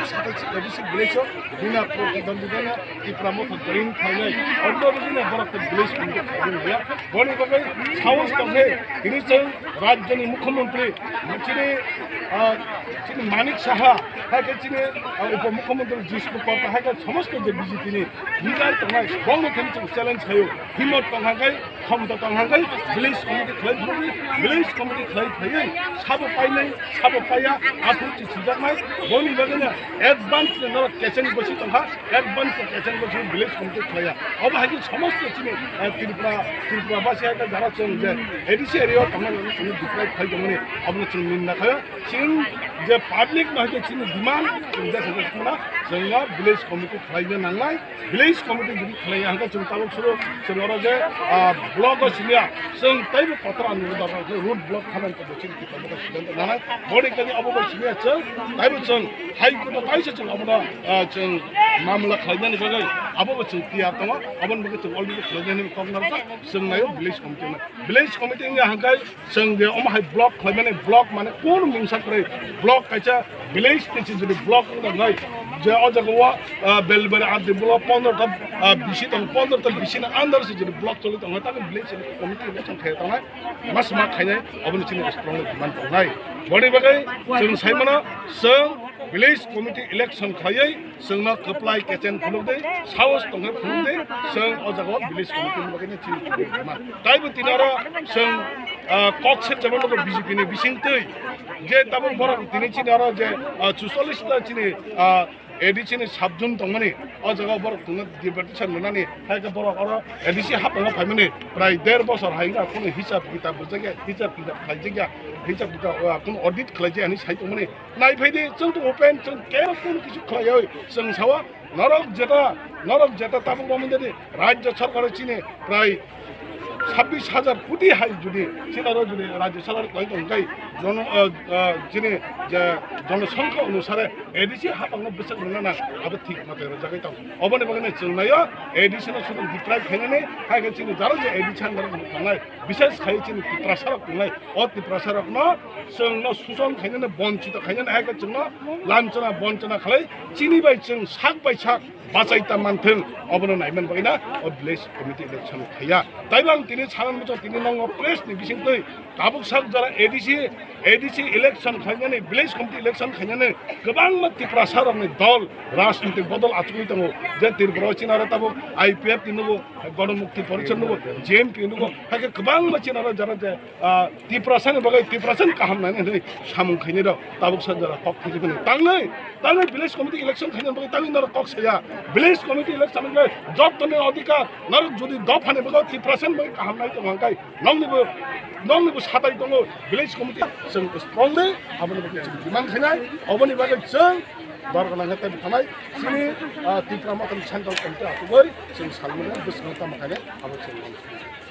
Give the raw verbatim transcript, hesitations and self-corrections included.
Saka A D C village o bina protidwandita no Tipra Motha join khainai. Obo bini borok to village committee khainai ya. Boni bagwi sahos tongkhe tini chwng rajyoni mukhyamantri chini, ah, chini Manik Saha, hai khe chini, ah, upo mukhyamantri Jishnu Kalpa, hai khe somosto je B J P ni leader tongnai, bongno thani chwng challenge khaio. Himmat tong hangkai, khomta tong hangkai, village committee khlai phurwi, village committee khlai phaiwi, sabo painai, sabo paiya, aphuru chi sijaknai, boni bagwino advance no norok kecheng bosi tongkha, advance no kecheng bosi village committee khlaiya. Obo hai khe somosto chini, eh, Tripura, Tripura basi hai khe jara chwng je A D C area o tongnai chini deprive khai tongmani, abono chwng ninda khaio. Chwng je public no hai khe chini demand, chwng je khaikhe chwngno, chwngno village committee khlaina nangnai. Village committee jodi khlaiya hwnkhe chwng tabuk suru chwng oro je, ah, block o siniya chwng teibo kotor ang nini dapha khe road block khanani tongbo chini Tipra Motha siddhanta nanai. Boni kani abo bai siniya chwng taibo chwng High Court o kaisa chwng abono, ah, chwng mamla khlainani bagwi abo bo chwng tiyar tongo. Aboni bagwi chwng already khlainani kok narwkha. Chwng naio village committee no. Village committee wngya hwnkhe chwng je omo hai block khlaimani, block mane kunu mungsa kwrwi, block kaisa village tei chini block wngkha wngnai. Je o jaga o, ah, Belbari R D block pondro ta, ah, bisi tongo, pondro ta bisi ni under se chini block choli tongo, tamo village committee election khai tongnai, mas ma khainai, oboni chini strong demand tongnai. Boni bagwi chwng sai mano, chwng village committee election khaiwi chwngno kwplai kecheng phunukdi, sahos tongkhe phunukdi, chwng o jaga o village committee ni bagwi chini tini kwma. Taibo tini oro chwng, ah, kok se jemon B J P ni bisingtwi je tabuk borok tini chini oro je, ah, chuchollish ta chini, ah, A D C ni sub zone tongmani, o jaga o borok tongna deputation rwnani, hai khe borok oro A D C haphango phaimani prai der bosor hai wngkha, kunu hisab kitab rwjakya, hisab kitab khlaijakya, hisab kitab, ah, kunu audit khlaijak hinwi sai tongmani. Nai phai di, chwng to open, chwng kebo kunu kisu khlaiwi chwng sao, norok jeta, norok jeta tabuk romwi jadi, rajya sarkar chini prai sabbish hajar koti hai jodi, chini aro jodi rajya sarkar khlai tong kai, jono, ah, ah, chini je jonosonkha onusare A D C hapangno bwswk rwna nang, abo thik mate rwjagwi tong. Oboni bagwi chwng naio, A D C no sudu deprive khainani, hai khe chini jaro je A D C hanjak tongnai, bishes khai chini Tiprasa rok tongnai, o Tiprasa rokno chwngno suson khainani, bonchito khainani, hai khe chwngno lamchana bonchana khlai, chini bai chwng sak bai sak bachai ta manthwng, obono naiman bagwi na o village committee election khaiya. Taibo ang tini sanan bwswk tini nongo press ni bisingtwi tabuk sak jora A D C, A D C election khainani, village committee election khainani kwbangma Tiprasa rokni dol rajnitik bodol achugwi tongo, je Tripura o chini aro tabuk I P F ni nugo, Ganamukti Parishad nugo, G M P nugo, hai khe kwbangma chini aro jara je ah, Tiprasani bagwi Tiprasani kaham nani hinwi samung khainai rok tabuk sa jora kok khaijak mani. Tangnai, tangnai village committee election khainani bagwi tangwi norok kok saya. Village committee election wngkhe jottoni adhikar, norok jodi dophani bagwi Tiprasani bagwi kaham nai tongo hwnkhe noknibo, noknibo satai tongo village committee. Chwng strongly aboni bagwi chwng demand khainai, oboni bagwi chwng dor gwnang khe tei bwkhanai chini, ah, Tipra Mothani central committee achugwi chwng salmani bwskango tamo khainai abo chwng.